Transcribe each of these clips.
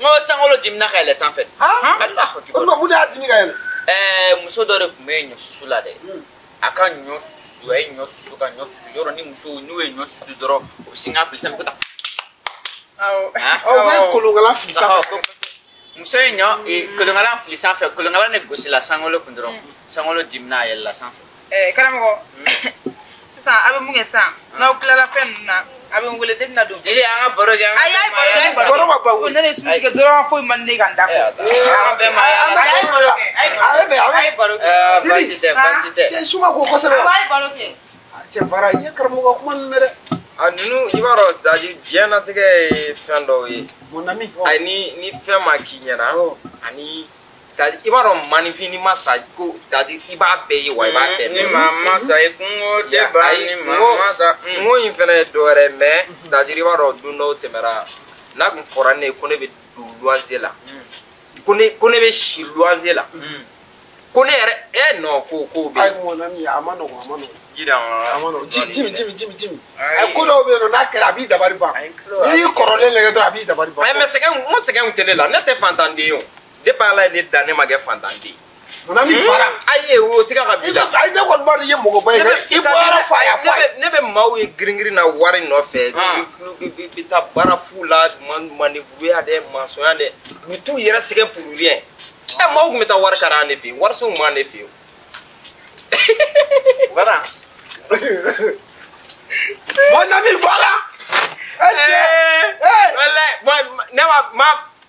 N ko sankolo dimina ka yɛlɛ sanfɛ. Alahu akibaru. O tuma mun de y'a dimi ka yɛlɛ? Muso dɔ de tun bɛ ɲɔ susu la dɛ. A ka ɲɔ susu, a ye ɲɔ susu ka ɲɔ susu. Yɔrɔ ni muso n'u ye ɲɔ susu dɔrɔn, u bɛ sin k'a fili sanfɛ ko tan. Awɔ. Ɔ, u bɛ kolonkala fili sanfɛ. Muso ye ɲɔ kolonkala fili sanfɛ, kolonkala de gosila sankolo kun dɔrɔn. Sankolo dimina a yɛlɛla sanfɛ. Karamɔgɔ, sisan a bɛ mun kɛ sisan? N'aw tilala fɛn ninnu na, a bɛ n wele, ne bɛna don. Jeli, an ka baro kɛ. Ayi, a ye baro kɛ, a ye baro kɛ. Ko ne de sun tigɛ dɔrɔn, foyi man di ne ka n da kɔ. An bɛɛ ma y'a la. A ye baro kɛ, a ye baro kɛ. Baasi tɛ, baasi tɛ. Cɛ, su ma ko kosɛbɛ. A ye baro kɛ. Cɛ, Fara, i ye karamɔgɔ ka kuma ninnu mɛn dɛ. A ninnu, i b'a dɔn, c'est-à-dire diɲɛlatigɛ ye fɛn dɔw ye. Mon ami. Ayi, ni fɛn ma k'i ɲɛna, ani c'est-à-dire i b'a dɔn maninfin n'i ma sa ko c'est-à-dire i b'a bɛɛ ye wa i b'a bɛɛ Ni maa ma sa i kungo tɛ ban, ni maa ma sa. Kungo in fɛnɛ ye dɔ wɛrɛ ye, mais c'est-à-dire i b'a dɔn don dɔw tɛmɛra n'a tun fɔra ne ye ko ne bɛ don luwanze la, ko ne bɛ si luwanze la, ko ne yɛrɛ non ko bɛ yen. Ayi mon ami, a ma nɔgɔn, a ma nɔgɔn. Ji d'an ma. A ma nɔgɔn. Ji mi. Ayi, ko dɔw bɛ yen nɔ n'a kɛra a b'i dabali ban. N'i y'i kɔrɔlen lajɛ dɔrɔn a b'i dabali ban. Ayi, mais sɛgɛn, n ko sɛgɛn tɛ ne la, ne tɛ fantanden ye o. Depuis Ala ye ne dan, ne ma kɛ fantanden ye. Mon ami, Fara. Ayi, o siga ka b'i la. Ayi, ne kɔni b'a dɔn i ye mɔgɔba ye. I bɔra f'a ye, a f'a ye. Ne bɛ maaw ye girin-girin na wari nɔfɛ. Bɛ taa baara fu la, mandefuya dɛ, masɔnya dɛ. U t'u yɛrɛ sɛgɛn pour rien. Maaw tun bɛ taa wari kari an de fɛ yen, wariso tun b'an de fɛ yen. Voilà. Mon ami, voilà. Walayi, ne ma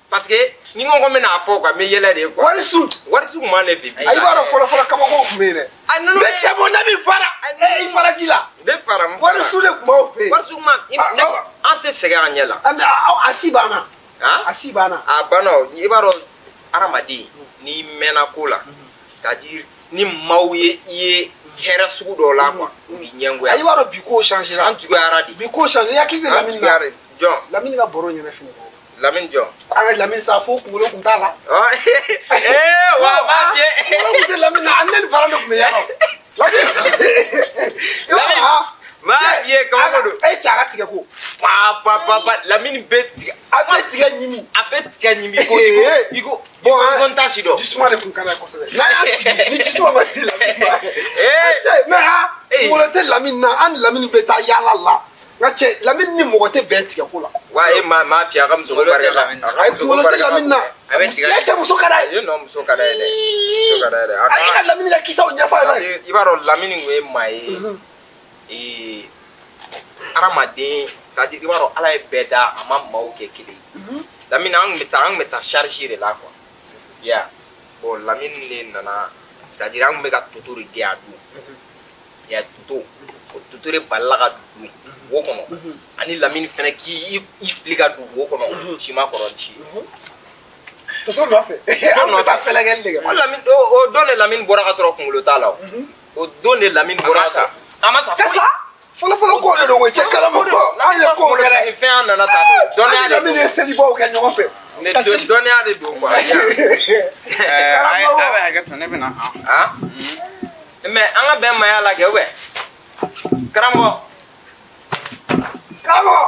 parce que ni n ko n bɛna fɔ quoi, n bɛ yɛlɛ de quoi. Warisu. Warisu tun b'an de fɛ bi. Ayi, i b'a dɔn fɔlɔ fɔlɔ kabako tun bɛ yen dɛ. Mais c'est mon ami, Fara. I fara ji la. Ne fara n fara. Warisu de tun b'aw fɛ yen. Warisu ma, an tɛ sɛgɛn an ɲɛ la. A si banna. A si banna. A banna o, i b'a dɔn hadamaden n'i mɛnna ko la, c'est à dire ni maaw ye i ye hɛrɛ sugu dɔw la quoi, u b'i ɲɛngoya. I b'a dɔn bi ko changera. An juguyara de. Bi ko changera, i hakili bɛ Lamini na. Jɔn. Lamini ka baro ɲɛna fini. Lamini jɔn. An ka Lamini sa fo kunkolo kun t'a la. Wa b'a fiyɛ. Kunkolo kun tɛ Lamini na, an ne ni Fara de kun bɛ yaala. Lamini. Lamini. M'a fiyɛ kabako don. E cɛ a ka tigɛ ko. Pa pa pa pa Lamini bɛ tigɛ. A bɛ tigɛ ɲimi. A bɛ tigɛ ɲimi ko i ko. Bon, an t'a si dɔn. Jisuma de kun ka d'a ye kosɛbɛ. N'a y'a sigi ni jisuma ma di Lamini ma. Cɛ mais kunkolo tɛ Lamini na, an ni Lamini bɛ taa yaala la. Nka cɛ Lamini ni mɔgɔ tɛ bɛn tigɛ ko la. Wa e ma fiyɛ a ka muso ko barika la. Ayi, kunkolo tɛ Lamini na. A bɛ tigɛ. E cɛ muso ka d'a ye. Non, muso ka d'a ye dɛ. Muso ka d'a ye dɛ. A ye ka Lamini ka kisaw ɲɛfɔ a ye. I b'a dɔn Lamini kun ye maa ye. Hadamaden, c'est-à-dire i b'a dɔn Ala ye bɛɛ da, a ma maaw kɛ kelen ye. Lamini an kun bɛ taa charge de la quoi. Ya. Bon, Lamini de nana, c'est-à-dire an kun bɛ ka toto de gɛn a don. Ya toto. O toto de balila ka don wo kɔnɔ. Ani Lamini fɛnɛ k'i fili ka don wo kɔnɔ, si ma kɔrɔ ni si. Toto nɔfɛ. An bɛ taa fɛlɛkɛli de kɛ. O Lamini, o don de Lamini bɔra ka sɔrɔ kunkolo t'a la o. O don de Lamini bɔra ka sɔrɔ. A ma sa. Ka sa. Fɔlɔ fɔlɔ ko de don koyi, cɛ karamɔgɔ. An ye kow kɛ dɛ. Fɛn an nana tan de. Dɔnniya de don. Lamini ye selibaw kɛ ɲɔgɔn fɛ. Dɔnniya de don quoi. A bɛ hakɛ to, ne bɛ na. Mais an ka bɛn maaya la kɛ ou bien? Karamɔgɔ. Karamɔgɔ.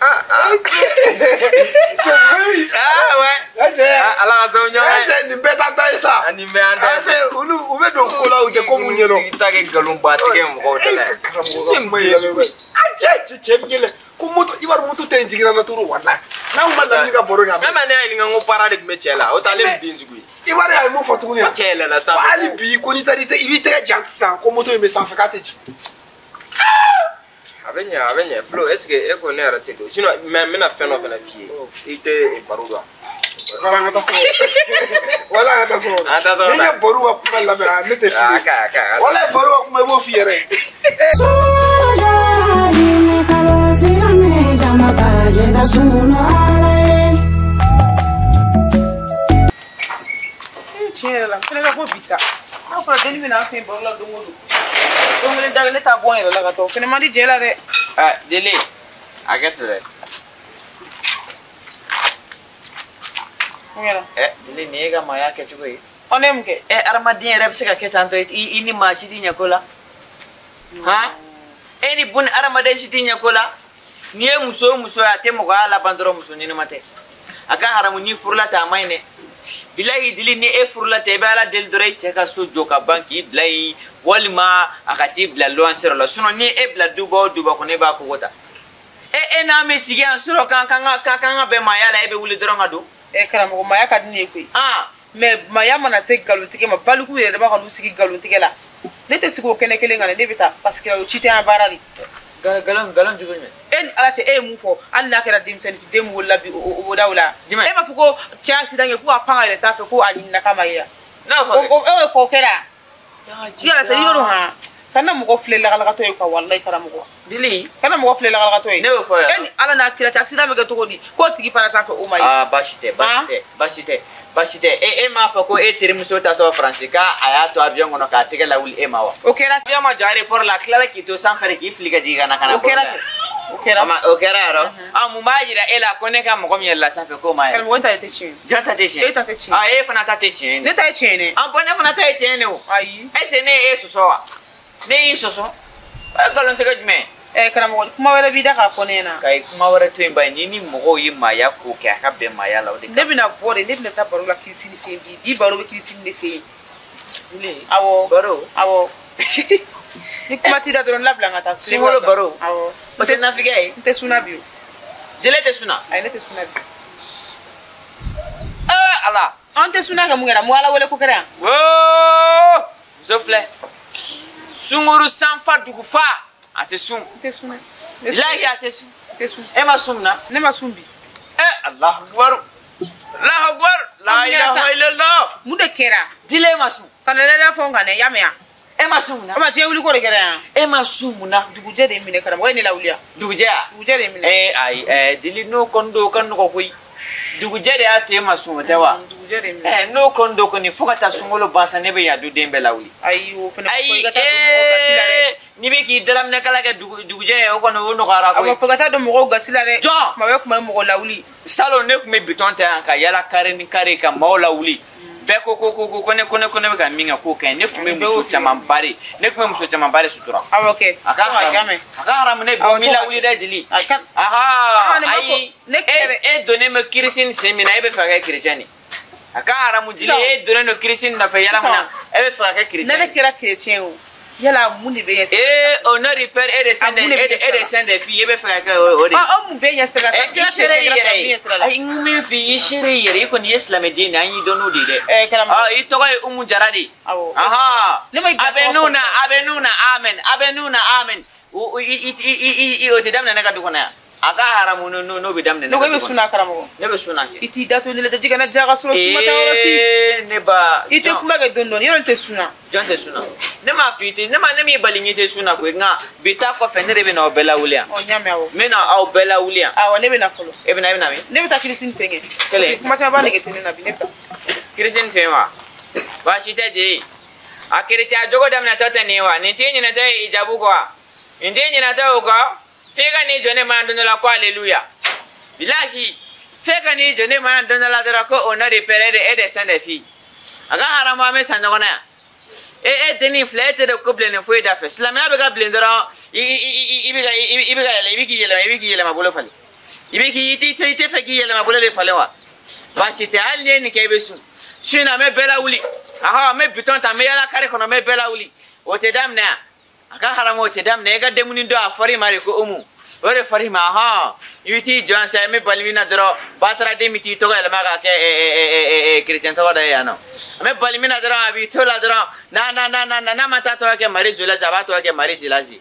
Ah ouais. Ala ka sababu ɲuman ye. Nin bɛɛ t'an ta ye sa. Nin bɛɛ y'an ta ye. Olu u bɛ don ko la u tɛ ko mun ɲɛdɔn. I ta kɛ nkalonba tigɛ mɔgɔw da la. Karamɔgɔ ka kuma ye sugu ye. A cɛ bɛ yɛlɛ ko moto, i b'a dɔn moto tɛ in jiginna na toro walayi. N'an kun ma Lamini ka baro kɛ. Même ne y'a ɲininka n ko para de tun bɛ cɛ la, o t'ale bin sugu ye. I b'a dɔn a ye mun fɔ tuguni. Ko cɛ yɛlɛnna sanfɛ. Hali bi ko n'i taara i b'i tɛgɛ jan sisan ko moto in bɛ sanfɛ k'a tɛ jigin. A bɛ ɲɛ, a bɛ ɲɛ. Flo, est ce que e ko ne yɛrɛ tɛ don? Sinon, mais n bɛna fɛn dɔ fana f'i ye. I tɛ baro dɔn. Wala an ka taa so. Wala an ka taa so. An taa so. Ni ne baro ka kuma lamɛn, ne tɛ fili. A ka a ka. Wala baro ka kuma i b'o f'i yɛrɛ ye. Tiɲɛ yɛrɛ la, n fɛnɛ ka ko bi sa. N'a fɔra denni bɛ na an fɛ yen baro la don o don. Don kelen da kelen t'a bɔ n yɛrɛ la ka taa, o fɛnɛ man di jɛ la dɛ. Deli, hakɛ to dɛ. Mun kɛra? Deli, nin y'e ka maaya kɛcogo ye. Ɔ, ne ye mun kɛ? Hadamaden yɛrɛ bɛ se ka kɛ tan tɔ, i ni maa si t'i ɲɛ ko la. Han? E ni buni hadamaden si t'i ɲɛ ko la. N'i ye muso o muso ye, a tɛ mɔgɔya laban dɔrɔn, muso ɲɛnama tɛ. A ka haramu ni furula ta a ma ɲi dɛ. Bilahi dili ni e furula ta i bɛ ala deli dɔrɔn i cɛ ka so jɔ ka ban k'i bila yen walima a ka t'i bila luwanse la sinon ni e bila duba o duba kɔnɔ e b'a kogo ta. E n'an bɛ sigi yan sɔrɔ k'an ka bɛn maaya la e bɛ wuli dɔrɔn ka don. Karamɔgɔ maaya ka di ne ye koyi. Mais maaya mana se nkalontigɛ ma baliku yɛrɛ dama ka n'u sigi nkalontigɛ la ne tɛ sigi o kɛnɛ kelen kan dɛ ne bɛ taa parce que o ci tɛ an baara de. Nkalon jugu jumɛn. E ni ala cɛ e ye mun fɔ hali n'a kɛra denmisɛnnin den wolola bi o daw la. E m'a fɔ ko cɛ accident kɛ ko a pan ka yɛlɛ sanfɛ ko a ɲinina k'a ma ye wa. Ne y'a fɔ kɛ. O ye fɔ o kɛra. Yala sa i b'a dɔn han kana mɔgɔ filɛ lakalakatɔ ye quoi walayi karamɔgɔ. Dili. Kana mɔgɔ filɛ lakalakatɔ ye. Ne y'o fɔ yan. E ni ala n'a kira cɛ accident bɛ kɛ cogo di k'o tigi panna sanfɛ o ma ye. Aa baasi tɛ baasi tɛ baasi tɛ baasi tɛ e m'a fɔ ko e terimuso taatɔ Faransi k'a y'a to avion kɔnɔ k'a tɛgɛ lawuli e ma wa. O kɛra. Avion ma jɔ aéroport la a tilala k'i to sanfɛ de k'i fili ka jigin ka na ka na. O kɛra kɛ. O kɛra. O kɛra yɔrɔ. Ah mun b'a jira e la ko ne ka mɔgɔ min yɛlɛla sanfɛ k'o ma ye. Karamɔgɔ e ta tɛ tiɲɛ ye. Jɔn ta tɛ tiɲɛ. E ta tɛ tiɲɛ. Ah e fana ta tɛ tiɲɛ ye. Ne ta ye tiɲɛ ye dɛ. Ah bon ne fana ta ye tiɲɛ ye o. Ayi. Est ce que ne ye e sɔsɔ wa? Ne y'i sɔsɔ. O ye nkalon tigɛ jumɛn ye? Karamɔgɔ kuma wɛrɛ b'i da k'a fɔ ne ɲɛna. Ka kuma wɛrɛ to yen ba ni ni mɔgɔw ye maaya ko kɛ a ka bɛn maaya la o de. Ne bɛna bɔ de ne bɛna taa baro la Kirisini fɛ yen bi bi baro bɛ Kirisini de fɛ yen. Awɔ. Baro. Awɔ. Ni kuma t'i da dɔrɔn labila n ka taa. Sunkalo baro. Awɔ. O tɛ nafigiya ye. N tɛ suna bi o. Jele tɛ suna. Ayi ne tɛ suna bi. Ala. An tɛ suna kɛ mun kɛra mun ala wele ko kɛra yan. Woo muso filɛ. Sunkuru sanfa dugufa. A tɛ sun. N tɛ sun. Bilahi a tɛ sun. N tɛ sun. E ma sun mun na? Ne ma sun bi. Allahu akbar. Allahu akbar. La ilaha illallah. Mun de kɛra? Dile e ma sun. Ka na lada fɔ n kan dɛ i y'a mɛn wa? E ma sun mun na? O ma diɲɛ wuli ko de kɛra yan. E ma sun mun na? Dugujɛ de ye minɛ karamɔgɔ ye ne lawuli yan. Dugujɛ wa? Dugujɛ de ye minɛ. Ayi dili n'o kɔni don o ka nɔgɔ koyi. Dugujɛ de y'a to e ma sun o tɛ wa? Dugujɛ de ye minɛ. N'o kɔni don kɔni fo ka taa sunkalo ban sa ne bɛ yan duden bɛɛ lawuli. Ayi o fana fo i ka taa don mɔgɔw gasi la dɛ. N'i bɛ k'i dalaminɛkala kɛ dugujɛ ye o kɔni o nɔgɔyara koyi. A ma fo ka taa don mɔgɔw gasi la dɛ. Jɔn. Kuma bɛɛ kuma bɛ mɔgɔ lawuli. Salon ne tun bɛ bitɔn ta yan ka yala kare ni kare ka maaw lawuli. Bɛɛ ko ko ko ko ne ko ne ko ne bɛ ka min kɛ k'o ka ɲi ne tun bɛ muso camanba de ne tun bɛ muso camanba de sutura. Awɔ kɛ. A ka haramu a ka haramu ne bɔ min lawuli dɛ jeli. Aha ayi e donnen bɛ kirisini sen min na e bɛ fɛ ka kɛ kerecɛn de. A ka haramu jeli e donnen don kirisini nɔfɛ yala mun na e bɛ fɛ ka kɛ kerecɛn. Ne kɛra kerecɛn o. Yala mun de bɛ ɲɛ. Au nom du Père et de Saint et de Saint des filles e bɛ fɛ ka kɛ o de. Ɔ mun bɛ ɲɛ sira la. I seere i yɛrɛ ye. Ayi n min f'i ye i seere i yɛrɛ i kɔni ye silamɛden de ye an y'i dɔn n'o de ye dɛ. Karamɔgɔ. I tɔgɔ ye Umu Jara de. Awɔ. Ahan. Ne ma i A bɛ nun na a bɛ nun na amen a bɛ nun na amen. O i o tɛ daminɛ ne ka du kɔnɔ yan. A ka haramu n'o bɛ daminɛ ne Ne ko ka e du bɛ kɔnɔ. suna karamɔgɔ. Ne bɛ suna kɛ. I t'i da to ne la dɛ ji kana ja ka sɔrɔ suma tɛ yɔrɔ si. Ne ba. I tɛ kuma kɛ dɔɔni dɔɔni yɔrɔ tɛ suna. Jɔn tɛ suna. Ne m'a f'i tɛ ne ma ne m'i bali n tɛ suna koyi nka bi taa kɔfɛ ne de bɛ na aw bɛɛ lawuli yan. Ɔ n y'a mɛn awɔ. N bɛ na aw bɛɛ lawuli yan. Awɔ ne bɛ na fɔlɔ. E bɛ na e bɛ na min? Ne bɛ taa Kirisini fɛ kɛ. Kelen. Parce que kuma caman nege tɛ ne na bi ne bɛ taa. Kirisini fɛ wa? Baasi tɛ de. A kerecɛn jogo daminɛtɔ tɛ nin ye wa? Nin t'i ɲinɛtɔ ye ijabu kɔ wa? Nin t'i ɲinɛtɔ o kɔ? F'e ka n'i jɔ ne ma yan don dɔ la ko aleluya. Bilahi f'e ka n'i jɔ ne ma yan don dɔ la dɔrɔn ko au nom du Père et de Saint des filles. A ka haramu an bɛ san ɲɔgɔn na yan. E dennin filɛ e tɛ de ko bilennen foyi da fɛ. Silamɛya bɛ ka bilen dɔrɔn i bɛ ka yɛlɛ i bɛ k'i yɛlɛma i bɛ k'i yɛlɛma bolo falen. I bɛ k'i i tɛ fɛ k'i yɛlɛma bolo de falen wa? Baasi tɛ hali n'i ye nin kɛ i bɛ sun. Su in na n bɛ bɛɛ lawuli. Ahɔ n bɛ bitɔn ta n bɛ yala kare kɔnɔ n bɛ bɛɛ lawuli. O tɛ daminɛ yan. A ka haramu o tɛ daminɛ e ka denkundi dɔ a fɔr'i ma de ko Umu. O de fɔr'i ma hɔn i bɛ t'i jɔ yan sa i bɛ bali min na dɔrɔn bataraden bɛ t'i tɔgɔ yɛlɛma k'a kɛ kerecɛn tɔgɔ dɔ ye yan nɔ. An bɛ bali min na dɔrɔn a b'i to la dɔrɔn n'a n'a n'a n'a n'a ma taa tɔgɔ kɛ Marie Zulasi a b'a tɔgɔ kɛ Marie Zulasi.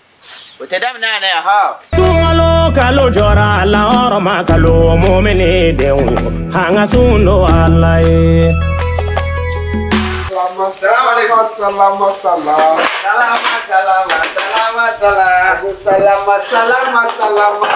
O tɛ daminɛ yan dɛ hɔn. Sunkalo kalo jɔra lahɔrɔma kalo mumini denw an ka sun don Ala ye. Salama salama salama salama salama salama salama salama salama salama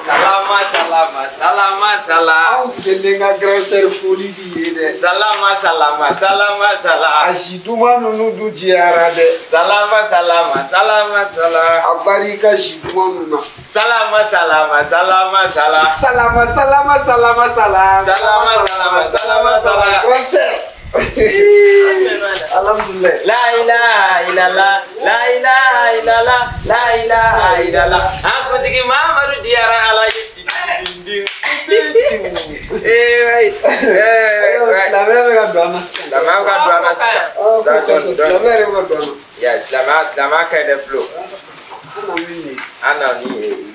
salama salama salama salama. Anw kelen ka grand sœur foli b'i ye dɛ. Salama salama salama salama. A si duman ninnu dun jɛyara dɛ. Salama salama salama salama. A barika si duman ninnu na. Salama salama salama salama. Salama salama salama salama. Salama salama salama salama. Grand sœur. Alhamdulillah. La ilaha illallah, la ilaha illallah, la ilaha illallah. An kuntigi Mamadu diyara Ala ye. Eh silamɛya bɛ ka don an na sisan. Silamɛya bɛ ka don an na sisan. Silamɛya yɛrɛ bɛ ka don an na. Ya silamɛya ka ɲi dɛ Flo. An na min ye. An na ni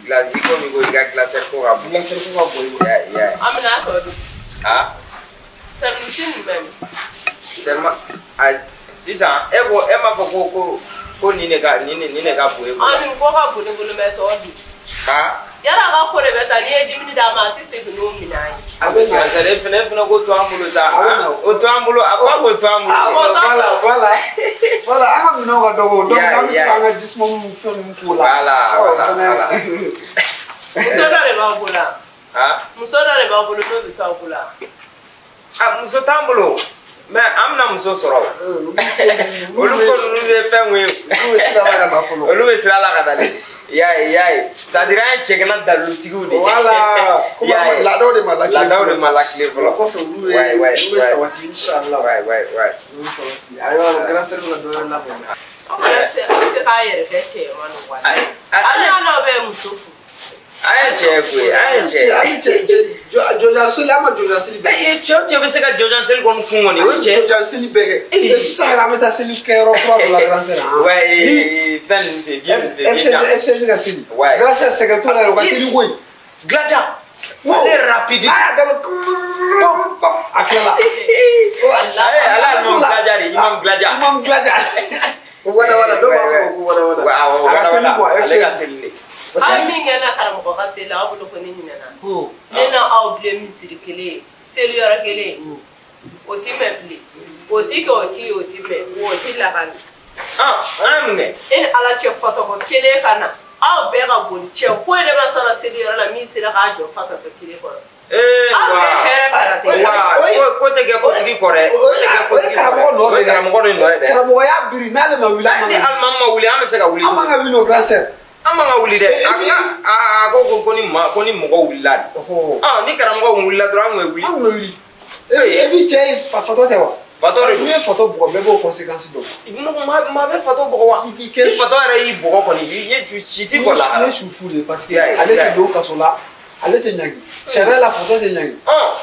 glace i komi ko i ka glacière ko ka bon. Glacière ko ka bon. Ya. An bɛna a tɔ dun. Ah. Thermos nin bɛ min? Thermos a sisan e ko e m'a fɔ ko ko nin de ka nin de ka bon e bolo. An nin ko ka bon ne bolo mɛ tɔ dun. Ah. Yala ka ko de bɛ taa n'i ye dumuni d'a ma a tɛ segin n'o minɛn ye. A bɛ na sa e fana ko to an bolo sa. O to an bolo a ko k'o to an bolo. Voilà voilà an ka minɛnw ka dɔgɔ donc an bɛ to k'an ka jisuma fɛn ninnu k'o la. Voilà. Muso dɔ de b'aw bolo wa? Ah. Muso dɔ de b'aw bolo n'o bɛ to aw bolo wa? Ah muso t'an bolo. Mais an bɛna muso sɔrɔ. Olu ko ninnu ye fɛn mun ye. Olu bɛ sira la ka na fɔlɔ. Olu bɛ sira la ka na dɛ. I y'a ye c'est-à-dire an ye cɛgana dalilutigiw de ye. Voilà. Laadaw de ma lakile. Laadaw de ma lakile fɔlɔ. O kɔfɛ olu bɛ sabati inchallah. Ouais. Olu bɛ sabati. Ayiwa grand sœur bɛ ka dɔ wɛrɛ labɛn. Aw kana se k'a yɛrɛ kɛ cɛman ye wa? Hali n'aw bɛ muso furu. An ye cɛ ye koyi an ye cɛ ye. An ye cɛ jɔjan seli an ma jɔjan seli bɛɛ kɛ. Cɛ o cɛ bɛ se ka jɔjan seli kɔni kun kɔni o ye cɛ. Jɔjan seli bɛɛ kɛ. Sisan yɛrɛ an bɛ taa seli kɛyɔrɔ kura dɔ la grand sœur. Ouais fɛn ninnu fɛ bien fɛ. FCC ka seli. Grand sœur sɛgɛn t'o la yɛrɛ o ka teli koyi. Gladia. Ale rapide. A y'a dabɔ a tilala. Ala imam Gladia de imam Gladia. Imam Gladia. O wada wada dɔw b'a fɔ ko wada wada. Awɔ a ka teli quoi ale ka teli de. Aw ye min kɛ ne karamɔgɔ ka seli la aw bolo ko ne ɲinɛna. Ne na aw bilen misiri kelen seli yɔrɔ kelen o ti mɛn bilen o ti kɛ o ti ye o ti mɛn o ti lakali. An ye mun kɛ? E ni Ala cɛ fatɔkɔ kelen ka na aw bɛɛ ka boli cɛ foyi de ma sɔrɔ seli yɔrɔ la min sera k'a jɔ fatɔkɔ kelen kɔrɔ. Aw bɛɛ hɛrɛ karate. Wa ko tɛ kɛ kotigi kɔ dɛ. O ye karamɔgɔ nɔ de ye. O ye karamɔgɔ de nɔ ye dɛ. Karamɔgɔ y'a biri n'ale ma wuli. Ni alimami ma wuli an bɛ se ka wuli. An man ka wuli o grand sœur. An man ka wuli dɛ. A ko ko ni mɔgɔ wulila de. Ni karamɔgɔ wulila dɔrɔn an kun bɛ wuli. An kun bɛ wuli. E b'i cɛ ye fatɔ tɛ wa? Fatɔ de don. N'i ye fatɔ bugɔ bɛɛ b'o conséquence dɔn. Maa bɛ fatɔ bugɔ wa? Ni fatɔ yɛrɛ y'i bugɔ kɔni i ye si t'i bɔ lahara. Ne su fu de parce que ale tɛ don kaso la. Ale tɛ ɲangi sariya la fatɔ tɛ ɲangi.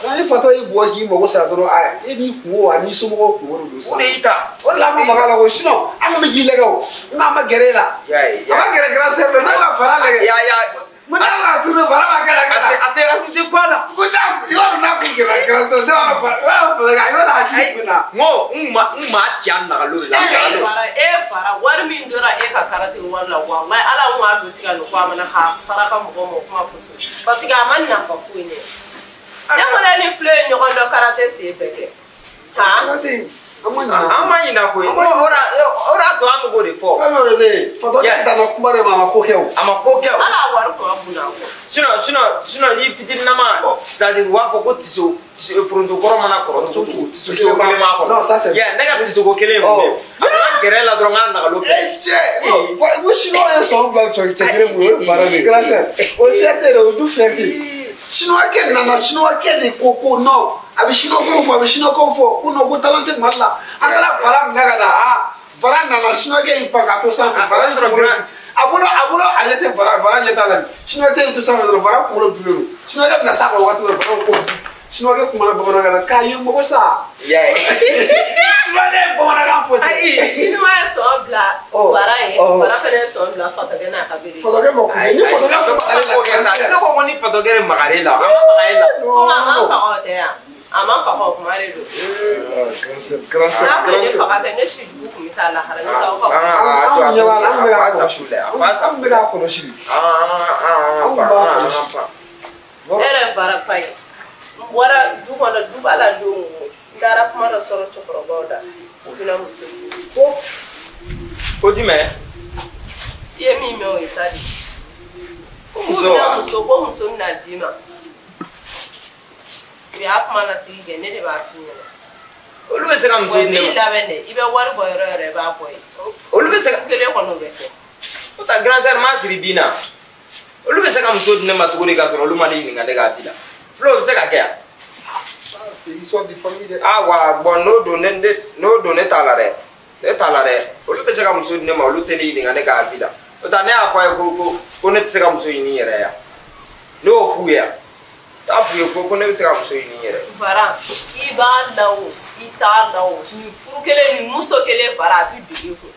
Donc ni fatɔ y'i bugɔ k'i mago sa dɔrɔn a e n'i kungo ani somɔgɔw kungo de don sisan. O de y'i ta. O de la an bɛ maga la ko sinon an kun bɛ k'i lajɛ o n'an ma gɛrɛ e la. A ma gɛrɛ grand sœur la n'a ka fara lajɛ. Mun n'a ka turu fara b'a kɛ la ka na. A tɛ bɔ a la. Ko n'a i b'a dɔn n'a kun gɛrɛ grand sœur ne b'a fɔ i b'a dɔn a hakili kun na. N ko n ma ja nagalo la. E fara wari min donna e ka karate wari la walayi ala mun y'a don tigɛ ko a mana k'a saraka mɔgɔ ma o kuma fɔ so parce que a ma nafa foyi ɲɛ. Ne kɔni ni filɛ ye ɲɔgɔn dɔn karate sen bɛɛ kɛ. Karate an ma ɲina koyi. O de y'a to an bɛ k'o de fɔ. Fɛn dɔ de bɛ yen fatɔ tɛ danna kuma de ma a ma ko kɛ o. A ma ko kɛ o. Hali a wari kun ka bon n'a kɔ. Sinon ni fitininama c'est à dire u b'a fɔ ko tiso foronto kɔrɔ mana kɔrɔ cogo cogo tisoko kelen b'a kɔnɔ. Non ça c'est. Ne ka tisoko kelen kun bɛ yen. A nana gɛrɛ la dɔrɔn k'a nagalo kɛ. E cɛ ko chinois ye sɔn bila cɛ kelen mun o ye baara de ye grand sœur o ye fierté de o du fierté. Chinois kɛ nana chinois kɛ de ko non a bɛ chinois ko fɔ a bɛ chinois ko fɔ ko non ko talent tɛ Mali la an taara fara minɛ ka na a fara nana chinois kɛ y'i pan ka to sanfɛ fara sɔrɔ a bolo a ɲɛ tɛ fara ɲɛ t'a la chinois kɛ y'i to sanfɛ dɔrɔn fara kunkolo dulen don chinois kɛ bɛna s'a kɔrɔ waati min na fara ko chinois kɛ kumana bamanankan na k'a ye mɔgɔ sa. Chinois kɛ ye bamanankan fɔ ten. Chinois ye sɔn bila fara ye fara fana ye sɔn bila fatɔkɛ n'a ka bere. Fatɔkɛ ma kun ni fatɔkɛ ale la ne ko ni fatɔkɛ de magar'e la a ma maga e la. Kuma an faga o tɛ yan a ma faga o kuma de don. Grand sœur. N'a kun ye ne faga kɛ ne si jugu kun bɛ taa lahara ne t'aw ka. Anw ɲɛ b'a la an bɛ k'a kɔlɔsi an bɛ k'a kɔlɔsi de. An b'a kɔlɔsi. Ne yɛrɛ baara fa ye n bɔra du kɔnɔ du b'a la don o n taara kuma dɔ sɔrɔ cɛkɔrɔbaw da u bɛna muso ko ko jumɛn. I ye min mɛn o ye ta de ye. Ko muso ko muso bɛna d'i ma. U y'a kuma lasigi kɛ ne de b'a f'i ɲɛna. Olu bɛ se ka muso di ne ma. Wa i b'i labɛn dɛ i bɛ wari bɔ yɔrɔ o yɔrɔ i b'a bɔ yen. Olu bɛ se ka kelen kɔni o bɛ kɛ. O ta grand sœur m'a siri bin na. Olu bɛ se ka muso di ne ma cogo di k'a sɔrɔ olu ma ne ɲininka ne k'a di la. Filo bɛ se ka kɛ yan. C'est histoire de famille dɛ. Ah wa bon n'o don ne n'o don ne t'a la dɛ. Ne t'a la dɛ. Olu bɛ se ka muso di ne ma olu tɛ ne ɲininka ne k'a di la. O ta ne y'a fɔ a ye ko ne tɛ se ka muso ɲini n yɛrɛ ye yan. Ne y'o f'u ye yan. T'a f'u ye ko ne bɛ se ka muso ɲini n yɛrɛ. Fara i b'a la o i t'a la o nin furu kelen nin muso kelen fara a bɛ don e kun.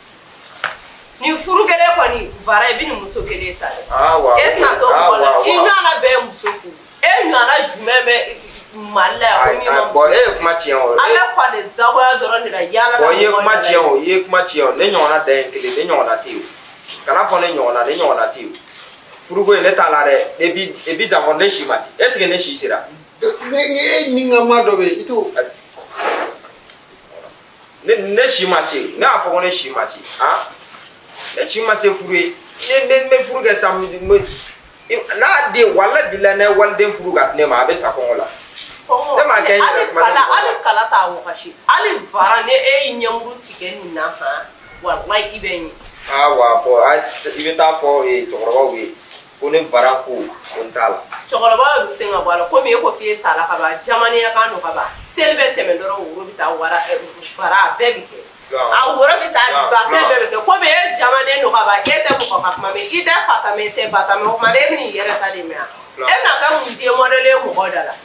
Nin furu kelen kɔni fara i bɛ nin muso kelen ta dɛ. E tɛna to mɔgɔ la i ɲɔgɔnna bɛɛ ye muso furu e ɲɔgɔnna jumɛn bɛ Mali la yan ko min ma muso. Bon e ye kuma tiɲɛ o. An bɛ faden sagoya dɔrɔn de la yaala la. Bon i ye kuma tiɲɛ o i ye kuma tiɲɛ o ne ɲɔgɔnna dan ye kelen ne ɲɔgɔnna tɛ yen o kana fɔ ne ɲɔgɔnna ne ɲɔgɔnna tɛ yen o furuko in ne t'a la dɛ et puis janko ne si ma se est ce que ne si sera. Mais e ni n ka maa dɔ bɛ yen i t'o. Ne si ma se ne y'a fɔ ko ne si ma se han ne si ma se furu ye ne bɛ furu kɛ sa n'a den walahi bilahi n'a ye waliden furu ka di ne ma a bɛ sa kɔngɔ la. Ne m'a kɛ n yɛrɛ kuma tɛ mɔgɔ la. Hali kala t'a wagasi hali vara ni e y'i ɲɛmuru tigɛ nin na han walahi i bɛ ɲɛ. Awa bon i bɛ taa fɔ cɛkɔrɔbaw ye ko ne vara ko n t'a la. Cɛkɔrɔbaw bɛ sen ka bɔ a la komi e ko k'e t'a la ka ban jamanenya kan don ka ban seli bɛ tɛmɛ dɔrɔn woro bɛ taa wara vara a bɛɛ bɛ kɛ. A woro bɛ taa basɛn bɛɛ bɛ kɛ komi e jamanen don ka ban e tɛ mɔgɔ ka kuma mɛn i tɛ fa ta mɛn i tɛ ba ta mɛn o tuma e bɛ n'i yɛrɛ ta de mɛn wa e bɛna kɛ mun den mɔdɛli ye mɔgɔ da la.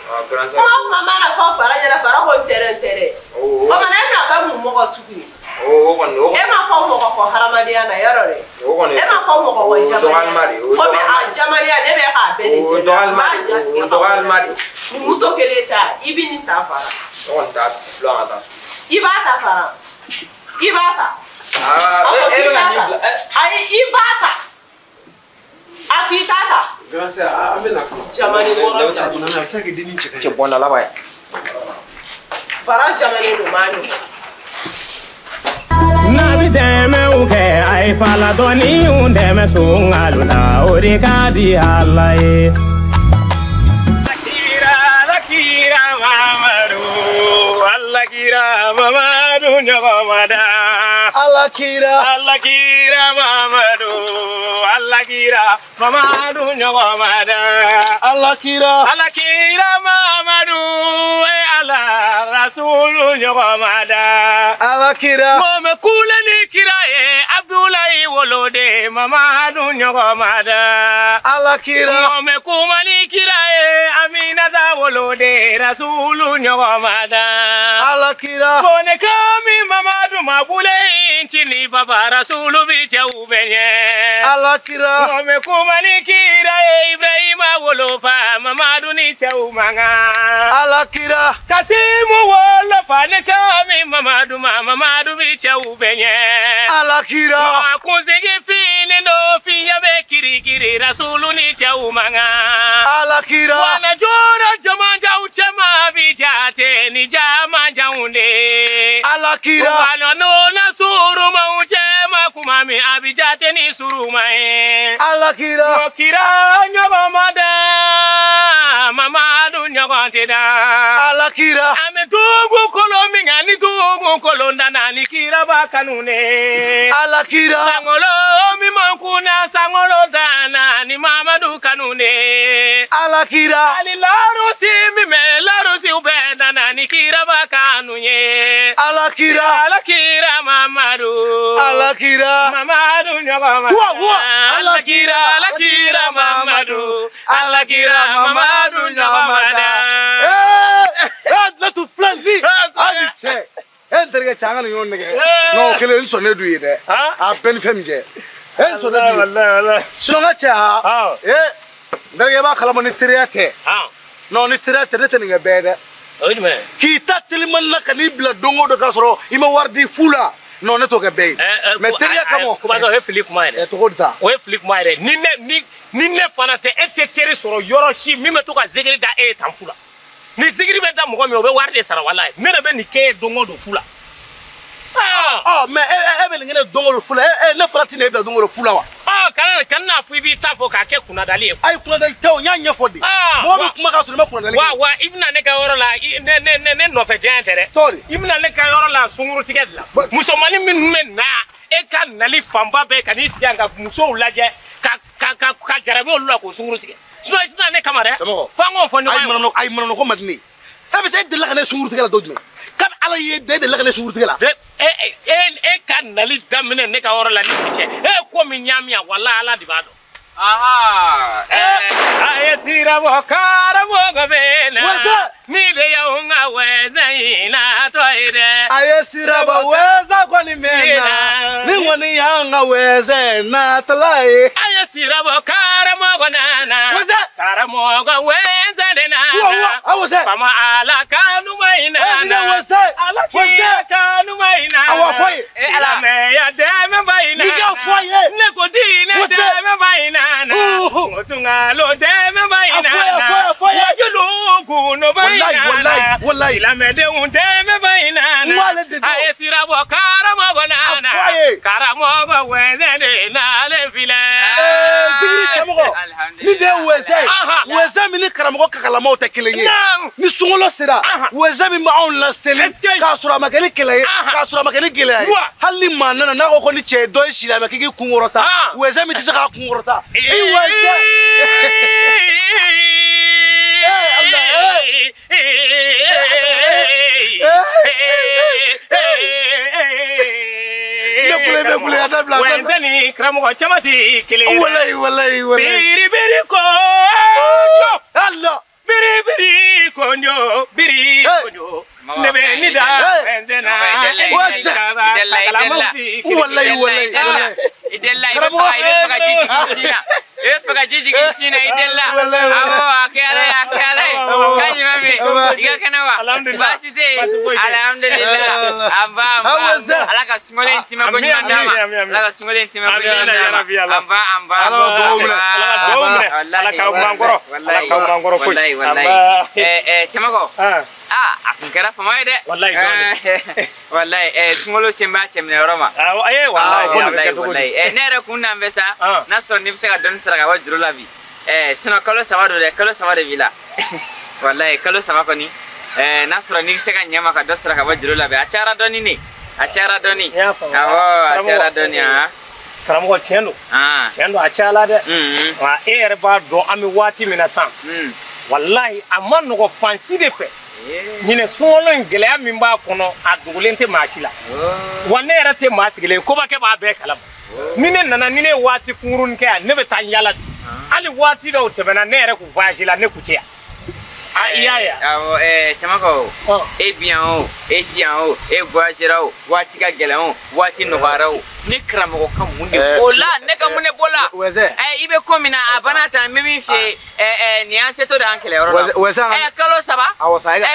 Kuma o kuma mana fɔ fara ɲɛna fara ko n tɛrɛ n tɛrɛ o tuma e bɛna kɛ mun mɔgɔ sugu ye. E m'a fɔ mɔgɔ kɔ hadamadenya na yɔrɔ dɛ e m'a fɔ mɔgɔ kɔ jamanenya komi a jamanenya ne bɛ k'a bɛɛ de jɛ n b'a ja tigɛ ka bɔ nin muso kelen ta i bɛ nin ta fara. Ne kɔni t'a bila ka taa so. I b'a ta fara i b'a ta. A ko k'i t'a ta ayi i b'a ta a k'i t'a ta. Grand sœur an bɛ na fɔlɔ. Jamani wɔɔrɔ ta. A bɛ se ka kɛ denni cɛ ka ɲi. Cɛ bɔnna laban ye. Fara jamani don maa ɲɔgɔn. N'a bɛ dɛmɛw kɛ a ye falatɔninw dɛmɛ sunkalo la o de ka di Ala ye. Ala kira Mamadu Ala kira Mamadu ɲɔgɔn ma da. Ala kira. Ala kira Mamadu Ala kira Mamadu ɲɔgɔn ma da. Ala kira. Ala kira Mamadu e Ala rasulu ɲɔgɔn ma da. Ala kira. Mɔmɛ kule ni kira ye Abdulayi woloden Mamadu ɲɔgɔn ma da. Ala kira. Mɔmɛ kuma ni kira ye Aminata woloden rasulu ɲɔgɔn ma da. Ala kira. Bɔnɛ kami Mamadu mabule ncini baba rasulu bi cɛw bɛ ɲɛ. Ala kira. Mɔmɛ kuma ni kira ye Ibrahima wolofa Mamadu ni cɛw man kan. Ala kira. Kasimu wolofa ne kami Mamadu ma Mamadu bi cɛw bɛ ɲɛ. Ala kira. A kunsigi fini don fiɲɛ bɛ kirikiri rasulu ni cɛw man kan. Ala kira. Wana jɔra jamajanw cɛma bi jate ni jamajanw de. Ala kira. Wana nɔnɔ surumaw cɛma kuma min a bi jate ni suruma ye. Ala kira. O kira ɲɔgɔn ma da Mamadu ɲɔgɔn tɛ da. Ala kira. An bɛ dugukolo min kan ni dugukolo nana ni kiraba kanu ne. Ala kira. Sankolo min man kunna sankolo danna ni Mamadu kanu ne. Ala kira. Hali larosi min bɛ larosiw bɛɛ nana ni kiraba kanu ye. Ala kira. Ala kira Mamadu. Ala kira. Mamadu ɲɔgɔn ma. Wa wa. Ala kira Ala kira Mamadu. Ala kira Mamadu ɲɔgɔn ma da. Ne tun filɛ nin hali cɛ e n terikɛ cɛ an ka nin ɲɔgɔn nɛgɛ non kelen n sɔnnen d'u ye dɛ a bɛɛ ni fɛn min cɛ e n sɔnnen d'u ye sinon n ka cɛ ha e n terikɛ i b'a kalama ni teriya tɛ non ni teriya tɛ ne tɛ nin kɛ bɛɛ ye dɛ O ye jumɛn ye? K'i ta telimani la ka n'i bila don o don k'a sɔrɔ i ma wari di fu la non ne t'o kɛ bɛɛ ye mais teriya kama Kubaso o ye fili kuma ye dɛ. Cogo di ta O ye fili kuma yɛrɛ ni ne fana tɛ e tɛ teri sɔrɔ yɔrɔ si min bɛ to ka zikiri da e ye tan fu la. Ni zikiri bɛ da mɔgɔ min o bɛ wari de sara walayi ne de bɛ nin kɛ e ye don o don fu la. Ɔ mais e bɛ nin kɛ ne don o don fu la e ne fana tɛ na e bila don o don fu la wa. Ɔ kana n'a fɔ i b'i ta fɔ k'a kɛ kunnadali ye. Ayi kunnadali tɛ o n y'a ɲɛfɔ de. Mɔgɔ bɛ kuma k'a sɔrɔ i ma kunnadali kɛ. Wa i bɛna ne ka yɔrɔ la ne nɔfɛ diɲɛ tɛ dɛ. Tɔɔri. I bɛna ne ka yɔrɔ la sunkurutigɛ de la. Musomanin minnu bɛ na e ka nali fanba bɛɛ ka n'i sigi yan ka musow lajɛ ka jarabi olu la k'o sunkuru tigɛ. Sinon i tɛna ne kama dɛ. F'an k'o fɔ ɲɔgɔn ye. Ayi manamana ko man di ne ye. E bɛ se e delila ka ne sunkuru tigɛ la don jumɛn? Kabi Ala ye e delila ka ne sunkuru tigɛ la. E ka nali daminɛ ne ka yɔrɔ la ni bi cɛ e ye ko min ɲaami yan walahi Ala de b'a dɔn. Aha. Aye sirabo karamɔgɔ bɛ na. Ni de y'anw ka wɛzɛn in na tɔ ye dɛ. Aye siraba wɛzɛ kɔni bɛ na. Ni kɔni y'an ka wɛzɛn natɔla ye. Aye sirabo karamɔgɔ nana. Karamɔgɔ wɛzɛn de nana. Fama ala kanuma in nana. Ala kira kanuma in nana. Awɔ fɔ ye. Silamɛya dɛmɛ ba in nana. N'i ka fɔ ye. Ne ko diinɛ dɛmɛ ba in nana. Sunkalo dɛmɛ ba in nana. Wajulu kuno ba in nana. Silamɛdenw dɛmɛ ba in nana. A ye sirabɔ karamɔgɔ nana. Karamɔgɔ wɛzɛn de nalen filɛ. Zikiri cɛmɔgɔ ni de ye wɛzɛn ye wɛzɛn min ni karamɔgɔ kakalamaw tɛ kelen ye ni sunkalo sera wɛzɛn min b'anw laseli k'a sɔrɔ a ma kɛ ni kɛlɛ ye k'a sɔrɔ a ma kɛ ni gɛlɛya ye hali ni maa nana n'a ko ko ni cɛ ye dɔ ye silamɛ k'i k'i kun kɔrɔta wɛzɛn min tɛ se k'a kun kɔrɔta i wɛzɛn. Wɛzɛn ni karamɔgɔ caman tɛ kelen ye. Walayi walayi walayi. Biri biri kojo. Allah. Biri biri kojo biri kojo. Ne bɛ ni da wɛzɛn na. Walayi walayi. I delila i bɛ fɛ ka ji jigin sin na. I bɛ fɛ ka ji jigin sin na i delila. Awɔ a kɛ Ala ye a kɛ Ala ye. Kan jumɛn bɛ yen? I ka kɛnɛ wa? Baasi tɛ yen. Alihamudulilayi. An ba an ba. Ala ka sunkalo in tɛmɛ ko ɲuman d'an ma. Ala ka sunkalo in tɛmɛ ko ɲuman d'an ma. An ba an ba. Ala ka dugawu minɛ. Ala ka dugawu minɛ. Ala k'aw man kɔrɔ. Ala k'aw man kɔrɔ koyi. Walayi walayi. Cɛmakɔ. Ah, a kun kɛra fama ye dɛ. Walayi dɔɔni. Walayi sunkalo sen b'a cɛminɛ yɔrɔ ma. Awɔ ayi walayi walayi walayi. Ne yɛrɛ kun n'an bɛ sa. N'a sɔrɔ n'i bɛ se ka dɔɔni sara ka bɔ juru la bi. Sinon kalo 3 don dɛ, kalo 3 de b'i la. Walayi kalo 3 kɔni. N'a sɔrɔ n'i bɛ se ka ɲɛ ma ka dɔ sara ka bɔ juru la bi. A cayara dɔɔni ne. A cayara dɔɔni. Awɔ a cayara dɔɔni han. Karamɔgɔ tiɲɛ don. Tiɲɛ don a cayala dɛ. Nka e yɛrɛ b'a dɔn an bɛ waati min na sisan. Walayi a ma nɔgɔ fan si de fɛ. Ɲinɛ sunkalo in gɛlɛya min b'a kɔnɔ a dogolen tɛ maa si la. Wa ne yɛrɛ tɛ maa sigilen ye kobakɛ b'a bɛɛ kalama. Ni ne nana ni ne ye waati kunkurunin kɛ yan ne bɛ taa n yala de. Hali waati dɔw tɛmɛna ne yɛrɛ kun voyage la ne kun tɛ yan. I y'a ye wa? Awɔ Cɛmakɔ e bi yan o e ti yan o e voyagera o waati ka gɛlɛn o waati nɔgɔyara o ne karamɔgɔ ka mun de b'o la ne ka mun de b'o la i bɛ ko min na a banna tan n bɛ min f'i ye nin y'an setɔ de y'an kɛlɛyɔrɔ la kalo 3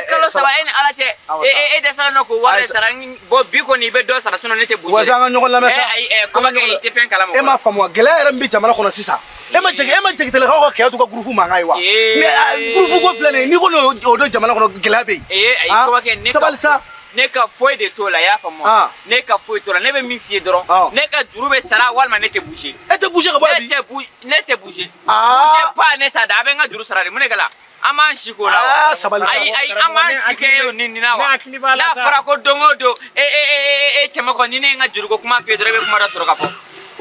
kalo 3 e ni Ala cɛ e dɛsɛra nɔ k'o wari de sara bɔn bi kɔni i bɛ dɔ sara sinon ne tɛ bouger. Wɛzɛn an ka ɲɔgɔn lamɛn sa. Ayi kɔmakɛ i tɛ fɛn kalama. E m'a faamu wa gɛlɛya yɛrɛ min bɛ jamana kɔnɔ sisan e ma jɛgɛtelakaw ka kɛlɛ t'u ka gurupu mankan ye wa mais gurupu ko filɛ nin ye n'i ko n'o don jamana kɔnɔ gɛlɛya bɛ yen. Ayi kɔmakɛ ne sabali sa. Ne ka foyi de t'o la i y'a faamu wa ne ka foyi t'o la ne bɛ min f'i ye dɔrɔn ne ka juru bɛ sara walima ne tɛ bouger. E tɛ bouger ka bɔ yan bi. Ne tɛ bouger. Bouger pas ne t'a da a bɛ n ka juru sara de mun de kɛla an b'an si k'o la wa. Sabali sa. Ayi ayi an b'an si kɛ nin nin na wa. N'a fɔra ko don o don e cɛmakɔ ni ne ye n ka juruko kuma f'i ye dɔrɔn e bɛ kuma dɔ sɔrɔ ka fɔ. A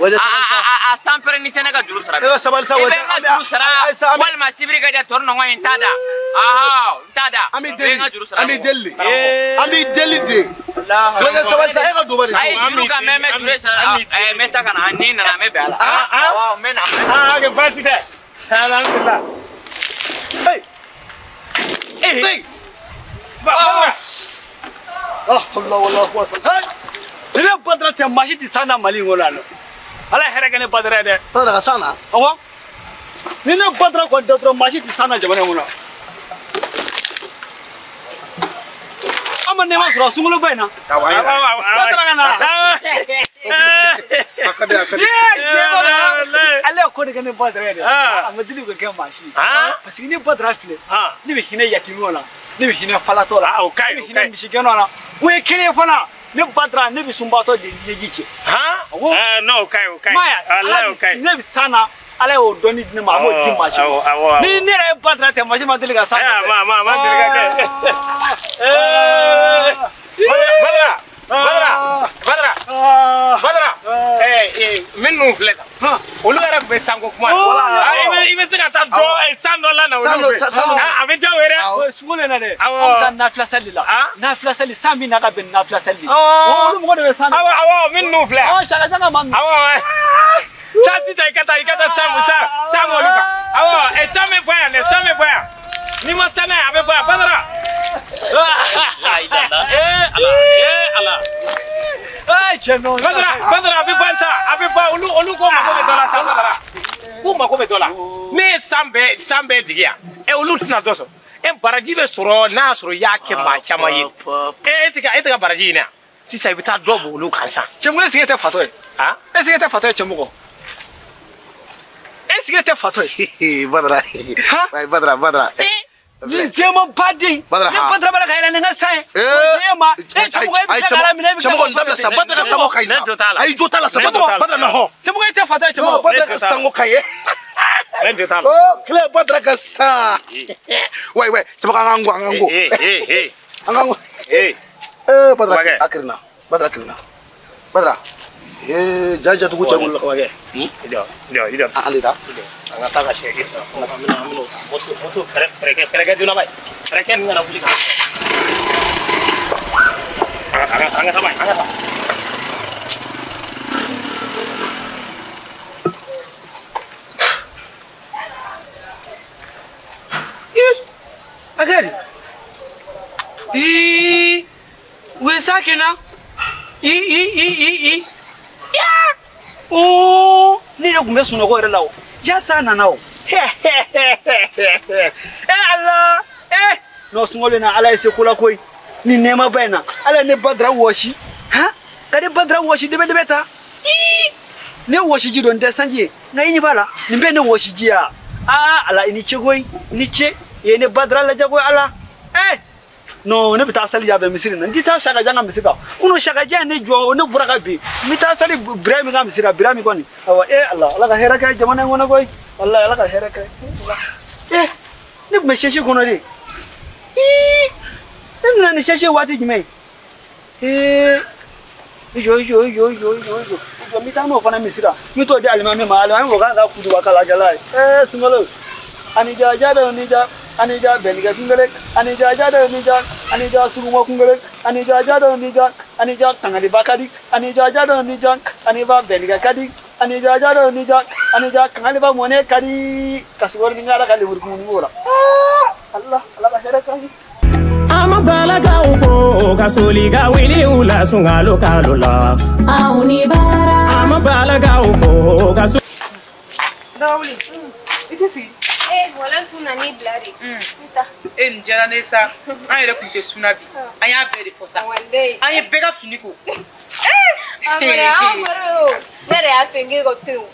sanpɛrɛn ni tɛ ne ka juru sara. E ka sabali sa I bɛ n ka juru sara walima sibiri ka diya tɔ nɔngɔn ye n t'a da. N t'a da. An b'i deli an b'i deli an b'i deli de. Wɛzɛn sabali sa e ka duba de. Ayi juru ka mɛn mɛ juru sara n bɛ taa ka na ni nana n bɛ bɛn a la. Awɔ n bɛ na. Ok baasi tɛ. Alhamdulilah. Hey. La hawla wala quwwata. Ni ne Badara tɛ maa si tɛ san na Mali in kɔnɔ yan nɔ. Ala ye hɛrɛ kɛ ne Badara ye dɛ. Badara ka san na. Awɔ. Ni ne Badara kɔni tɛ dɔrɔn maa si tɛ san na jamana in kɔnɔ. An ma nɛɛma sɔrɔ sunkaloba in na. Badara ka na. A ka di a ka di. Cɛ Badara. Ale ye ko de kɛ ne Badara ye dɛ. A ma deli ka kɛ maa si ye. Parce que ne Badara filɛ. Ne bɛ hinɛ yatimɛw la. Ne bɛ hinɛ falatɔ la. Ne bɛ hinɛ misigɛnnaw la. O ye kelen ye fana. Ne Badara ne bɛ sunbaatɔ de ɲɛji cɛ. Non o ka ɲi o ka ɲi. Walayi o ka ɲi. Ne bɛ san na Ala y'o dɔnni di ne ma a m'o di maa si ma. Ni ne yɛrɛ ye Badara tɛ maa si ma deli ka san na. A ma deli ka kɛ. Badara Badara Badara Badara minnu filɛ tan olu yɛrɛ tun bɛ sanko kuma la i bɛ se ka taa dɔ san dɔ la na olu fɛ a bɛ diya o ye dɛ. Sunkalo in na dɛ an bɛ taa nafila sali la nafila sali san min na ka bɛn nafila sali de olu mɔgɔ de bɛ san na. Awɔ awɔ minnu filɛ. Awɔ saka saka ma ninnu. Awɔ. Taa sisan i ka taa san olu kan. Awɔ, san bɛ bɔ yan dɛ, san bɛ bɔ yan. N'i ma taa n'a ye a bɛ bɔ yan Badara. Ala, Ala. Cɛ non. Badara a bɛ ban sa, a bɛ ban olu ko mako bɛ dɔ la sa Badara. K'u mako bɛ dɔ la. Ne ye san bɛɛ jigi yan. Olu tɛna dɔ sɔrɔ. Baraji bɛ sɔrɔ n'a y'a sɔrɔ i y'a kɛ maa caman ye. E tɛ ka baraji ɲini yan. Sisan i bɛ taa dɔ bɔ olu kan sa. Cɛmɔgɔ est-ce que e tɛ fatɔ ye? Est-ce que e tɛ fatɔ ye cɛmɔgɔ? Est-ce que e tɛ fatɔ ye? Badara. Badara. Ni zema baden. Badara. Ne Badara b'a la ka yɛlɛ ni n ka san ye. O ma. Cɛmɔgɔ e bɛ se k'a laminɛ e bɛ se k'a. Cɛmɔgɔ nin dabila sa Badara ka sango ka ɲi sa. Ayi jo t'a la sa Badara na hɔn. Cɛmɔgɔ e tɛ fatɔ ye cɛmɔgɔ. Badara ka sango ka ɲi. Ne jo t'a la. Oh, kile Badara ka sa. Ouais ouais, cɛmɔgɔ an k'an go. An k'an go. Badara a kirinna. Badara kirinna. Badara. Jaja tugu cɛ la. Wakɛ. I jɔ. An de taa. An ka taa ka sɛ an bɛna moto fɛrɛkɛ joona ba ye. Fɛrɛkɛ nin kana wuli ka. An ka taa ba ye, an ka taa. Agari. U ye sa kɛ n na. I. Oh, ne yɛrɛ tun bɛ sunɔgɔ yɛrɛ la o. Ja sa nana o. Ala, n'o sunkalo in na Ala ye se ko la koyi. Nin nɛɛmaba in na Ala ye ne Badara wɔsi. Han? Ka ne Badara wɔsi dɛbɛ ta. Ne wɔsiji don n tɛ sanji ye. Nka i ɲɛ b'a la nin bɛɛ ye ne wɔsiji ye wa? Aa Ala i ni ce koyi, i ni ce. I ye ne Badara lajɛ koyi Ala. Non, ne bɛ taa sali yan misiri na. N tɛ taa Sakajan ka misiri kan. Kunun Sakajan ye ne jɔ, ne bɔra ka bin. N bɛ taa sali Birahimi ka misiri la, Birahimi kɔni. Awɔ, Ala, Ala ka hɛrɛ kɛ jamana in kɔnɔ koyi. Walahi Ala ka hɛrɛ kɛ. Ne tun bɛ sɛsi kɔnɔ de. Ne nana ni sɛsi waati jumɛn ye? I jɔ. I jɔ, n bɛ taa n'o fana misiri la. N bɛ t'o di alimami ma, alimami ko k'a ka kutuba kalakɛla ye. Sunkalo. Anija jada nija. Anija bɛnnikɛ kunkele, anija jada nija, anija sugumɔ kunkele, anija jada nija, anija kangaliba ka di, anija jada nija, aniba bɛnnikɛ ka di, anija jada nija, anija kangaliba mɔnɛ ka di, ka sukaro ni ŋara ka lemurukumuni b'o la. Allah, Ala ka hɛrɛ k'an ye. An ma balakaw fo ka soli ka wuli u la sunkalo kalo la. Aw ni baara. An ma balakaw fo ka soli. Dawuli, i tɛ sigi. Wala tun nana i bila de. N ta. Nin diyara ne sa. An yɛrɛ tun tɛ suna bi. An y'a bɛɛ de fɔ sa. An ye bɛɛ ka fini ko. An kɔrɔ o. Ne yɛrɛ y'a fɛ n k'e ka to yen.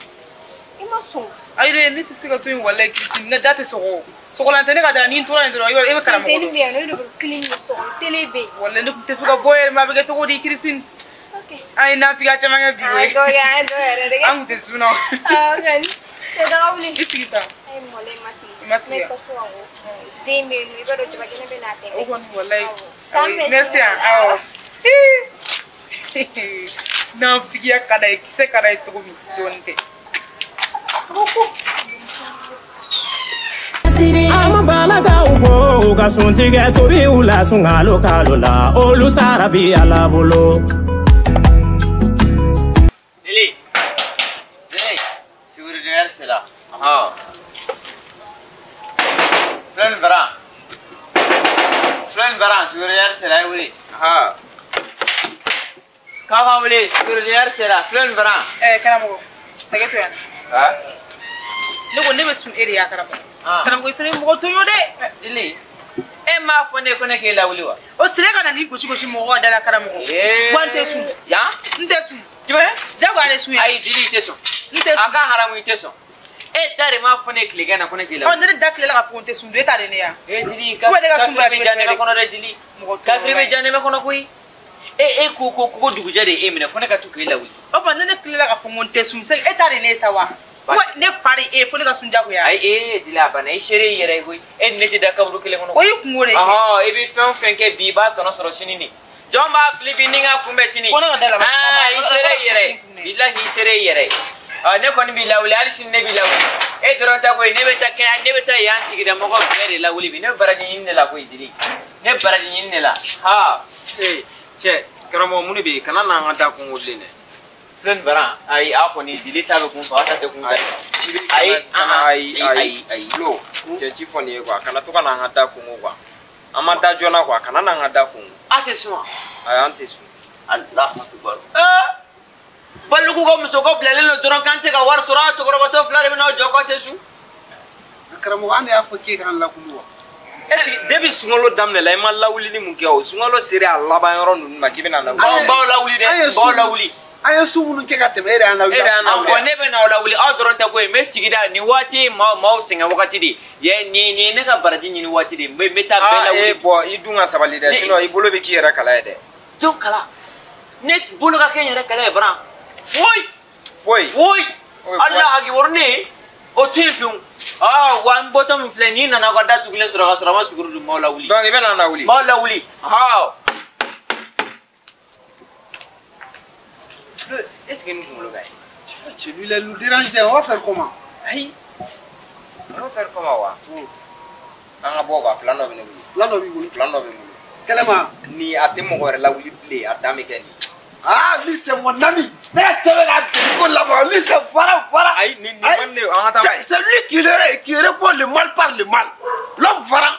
I ma sɔn. Ayi dɛ, ne tɛ se ka to yen walayi Kirisi. N ka da tɛ sɔgɔ. Sɔgɔlan tɛ ne ka da la, ni n tora yen dɔrɔn e bɛ karamɔgɔ dɔn. Funteni bɛ yan nɔ, e de bɛ clim bɛ sɔgɔ, télé bɛ yen. Walayi ne tun tɛ fɛ ka bɔ yɛrɛ mais a bɛ kɛ cogo di Kirisi? An ye nafigiya caman kɛ bi koyi. An ye dɔ kɛ, an ye dɔ yɛrɛ de kɛ. An tun tɛ sun na. Awɔ kɔni. Cɛ daga wuli. I sigi sa. Mɔlɛ ma sigi. I ma sigi. Ne tɛ so ka ko. Den bɛ yen nɔ, i b'a dɔn jabakɛnɛ bɛ n'a tɛmɛ. O kɔni walayi. Awɔ. Merci awɔ. Nafigiya ka d'a ye, kisɛ ka d'a ye cogo min dɔɔnin tɛ. An ma balakaw fo ka suntigɛ tobi u la sunkalo kalo la olu sara bi Ala bolo. Lili, Lili, sécurité c'est là. Filan baran, sécurité c'est là, wuli. K'a wuli, sécurité c'est là, filan baran. Karamɔgɔ, hakɛ to yan. Ne ko ne bɛ sun e de ya karamɔgɔ. Karamɔgɔ i fana ye mɔgɔ tɔɲɔ dɛ. Lili, e m'a fɔ ne ko ne k'e lawuli wa? O sira ka na n'i gosi gosi mɔgɔw ka da la karamɔgɔ. Wa n tɛ sun. Yan? N tɛ sun. Jumɛn? Jagoya de sun ye. Ayi Lili i tɛ sɔn. N tɛ sun. A ka haramu i tɛ sɔn. E da de m'a fɔ ne tilegan na ko ne k'e lawuli. Ɔ ne de da tilela k'a fɔ ko n tɛ sun don e ta de ne ya. Lili kafiri bɛ janɛmɛ kɔnɔ dɛ Lili. Kafiri bɛ janɛmɛ kɔnɔ koyi. E ko ko ko dugujɛ de ye e minɛ ko ne ka to k'e lawuli. O tuma ne tilela k'a fɔ ko n tɛ sun e ta de ne ye sa wa? Ne fa de e fo ne ka sun jagoya. Ayi Lili a banna i seere i yɛrɛ ye koyi. E ni ne tɛ da kaburu kelen kɔnɔ. O y'i kungo de ye. Ɔhɔn i bɛ fɛn o fɛn kɛ bi i b'a tɔnɔ sɔrɔ sini de. Jɔn b'a fili bi ni n ka kunbɛ sini. Ko ne ka da la. I seere i yɛrɛ ye. Bilahi i seere i yɛrɛ ye. Ne kɔni b'i lawuli hali sini ne b'i lawuli. E dɔrɔn tɛ koyi ne bɛ taa kɛnɛ ne bɛ taa yan sigida mɔgɔw bɛɛ de lawuli bi ne bɛ baraji ɲini de la koyi Lili. Ne bɛ baraji ɲini de la. Cɛ karamɔgɔ mun de bɛ yen kana n'an ka da kungo bilen dɛ. Filɛ nin bara ayi a kɔni dili ta bɛ kun fɛ aw ta tɛ kun fɛ. Ayi ayi ayi ayi lo cɛ ci fɔ nin ye quoi kana to ka n'an ka da kungo quoi an ma da joona quoi kana n'an ka da kungo. A tɛ sun wa? Ayi an tɛ sun. Alahu akibaru. Baliku ka muso ko bilalen don dɔrɔn k'an tɛ ka wari sɔrɔ a cɛkɔrɔbatɔ fila de bɛ n'aw jɔ k'aw tɛ sun. Karamɔgɔ an de y'a fɔ k'e k'an lakunu wa? Est ce que depuis sunkalo daminɛ la i ma lawulili mun kɛ o sunkalo sera a laban yɔrɔ ninnu ma k'i bɛna lawuli. Anw b'aw lawuli dɛ n b'aw lawuli. An ye su minnu kɛ ka tɛmɛ e de y'an lawuli. E de y'an lawuli. Awɔ ne bɛ n'aw lawuli aw dɔrɔn tɛ koyi n bɛ sigida nin waati ye maaw sɛgɛn wagati de ye nin ye ne ka baraji ɲini waati de n bɛ taa bɛɛ lawuli. Aa bɔn i dun ka sabali dɛ sinon i bolo bɛ k'i yɛrɛ kala ye dɛ. Jɔn kala ne bolo ka kɛ n yɛrɛ kala ye baran foyi. Foyi. Foyi. Ala hakiwari ne o to yen fiyewu. Ah wa n bɔtɔ min filɛ n'i nana ka da tugulen sɔrɔ ka sɔrɔ a ma suguru dun maaw lawuli. Donc i bɛ na lawuli. Maaw lawuli. Ha. Est-ce que nous kunkolo ka ɲi? Celui-là nous dérange, on va faire comment? Ayi. On va faire comment wa? An ka bɔ quoi plan dɔ bɛ ne bolo. Plan dɔ b'i bolo? Plan dɔ bɛ n bolo. Kɛlɛma. Ni a tɛ mɔgɔ wɛrɛ lawuli bilen a dan bɛ kɛ nin. Ah lui c'est mon ami. Ne ka cɛ bɛ ka ko labɔ lui c'est voilà voilà. Ayi nin man ne an ka taa. C'est lui qui répond le mal par le mal. L'homme varan.